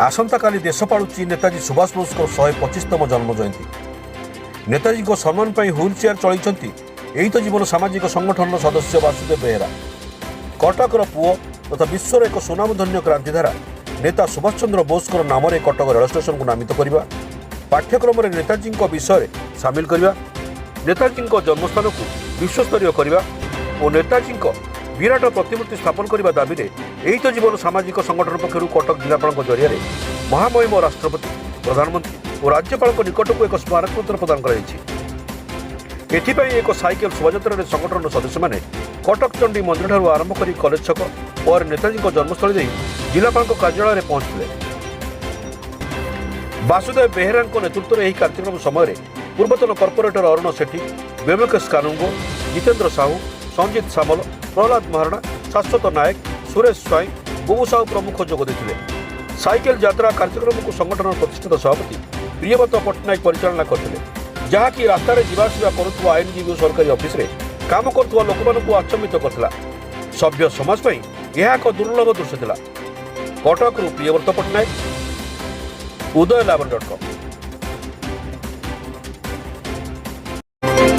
ଆସନ୍ତାକାଲି ଦେଶ ପାଳୁଛି ନେତାଜୀ ସୁଭାଷ ବୋଷଙ୍କ 125ତମ ଜନ୍ମ ଜୟନ୍ତୀ। ନେତାଜୀଙ୍କ ସମ୍ମାନ ପାଇଁ ହ୍ୱିଲ୍ ଚେୟାର ଚଳାଇଛନ୍ତି ଏହି ତ ଜୀବନ ସାମାଜିକ ସଂଗଠନର ସଦସ୍ୟ ବାସୁଦେବ ବେହେରା। କଟକର ପୁଅ ତଥା ବିଶ୍ୱର ଏକ ସୁନାମଧନ୍ୟ କ୍ରାନ୍ତିଧାରା ନେତା ସୁଭାଷ ଚନ୍ଦ୍ର ବୋଷଙ୍କର ନାମରେ କଟକ ରେଳ ଷ୍ଟେସନକୁ ନାମିତ କରିବା, ପାଠ୍ୟକ୍ରମରେ ନେତାଜୀଙ୍କ ବିଷୟରେ ସାମିଲ କରିବା, ନେତାଜୀଙ୍କ ଜନ୍ମସ୍ଥାନକୁ ବିଶ୍ୱସ୍ତରୀୟ କରିବା ଓ ନେତାଜୀଙ୍କ ବିରାଟ ପ୍ରତିମୂର୍ତ୍ତି ସ୍ଥାପନ କରିବା ଦାବିରେ ଏହି ତ ଜୀବନ ସାମାଜିକ ସଂଗଠନ ପକ୍ଷରୁ କଟକ ଜିଲ୍ଲାପାଳଙ୍କ ଜରିଆରେ ମହାମହିମ ରାଷ୍ଟ୍ରପତି, ପ୍ରଧାନମନ୍ତ୍ରୀ ଓ ରାଜ୍ୟପାଳଙ୍କ ନିକଟକୁ ଏକ ସ୍ମାରକପତ୍ର ପ୍ରଦାନ କରାଯାଇଛି। ଏଥିପାଇଁ ଏକ ସାଇକେଲ ଶୋଭାଯାତ୍ରାରେ ସଂଗଠନର ସଦସ୍ୟମାନେ କଟକ ଚଣ୍ଡୀ ମନ୍ଦିରଠାରୁ ଆରମ୍ଭ କରି କଲେଜ ଛକ, ପରେ ନେତାଜୀଙ୍କ ଜନ୍ମସ୍ଥଳୀ ଦେଇ ଜିଲ୍ଲାପାଳଙ୍କ କାର୍ଯ୍ୟାଳୟରେ ପହଞ୍ଚିଥିଲେ। ବାସୁଦେବ ବେହେରାଙ୍କ ନେତୃତ୍ୱରେ ଏହି କାର୍ଯ୍ୟକ୍ରମ ସମୟରେ ପୂର୍ବତନ କର୍ପୋରେଟର ଅରୁଣ ସେଠୀ, ବ୍ୟୋମକେଶ କାନୁନଗୋ, ଜିତେନ୍ଦ୍ର ସାହୁ, ସଞ୍ଜିତ ସାମଲ, ପ୍ରହ୍ଲାଦ ମହାରଣା, ଶାଶ୍ୱତ ନାୟକ, ସୁରେଶ ସ୍ୱାଇଁ, ବୁବୁ ସାହୁ ପ୍ରମୁଖ ଯୋଗ ଦେଇଥିଲେ। ସାଇକେଲ ଯାତ୍ରା କାର୍ଯ୍ୟକ୍ରମକୁ ସଂଗଠନର ପ୍ରତିଷ୍ଠାତା ସଭାପତି ପ୍ରିୟବ୍ରତ ପଟ୍ଟନାୟକ ପରିଚାଳନା କରିଥିଲେ, ଯାହାକି ରାସ୍ତାରେ ଯିବା ଆସିବା କରୁଥିବା ଆଇନଜୀବୀ ଓ ସରକାରୀ ଅଫିସରେ କାମ କରୁଥିବା ଲୋକମାନଙ୍କୁ ଆଚମ୍ବିତ କରିଥିଲା। ସଭ୍ୟ ସମାଜ ପାଇଁ ଏହା ଏକ ଦୁର୍ଲଭ ଦୃଶ୍ୟ ଥିଲା। କଟକରୁ ପ୍ରିୟବ୍ରତ ପଟ୍ଟନାୟକ, ଉଦୟ ଲାବଣ୍ୟ .କମ୍।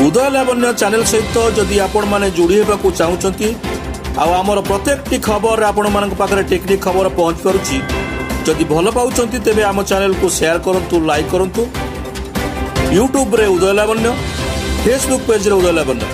ଉଦୟ ଲାବଣ୍ୟ ଚ୍ୟାନେଲ ସହିତ ଯଦି ଆପଣମାନେ ଯୋଡ଼ି ହେବାକୁ ଚାହୁଁଛନ୍ତି ଆଉ ଆମର ପ୍ରତ୍ୟେକଟି ଖବର ଆପଣମାନଙ୍କ ପାଖରେ ଟେକ୍ନିକ୍ ଖବର ପହଞ୍ଚି ପାରୁଛି, ଯଦି ଭଲ ପାଉଛନ୍ତି, ତେବେ ଆମ ଚ୍ୟାନେଲକୁ ସେୟାର କରନ୍ତୁ, ଲାଇକ୍ କରନ୍ତୁ। ୟୁଟ୍ୟୁବରେ ଉଦୟ ଲାବଣ୍ୟ, ଫେସବୁକ୍ ପେଜରେ ଉଦୟ ଲାବଣ୍ୟ।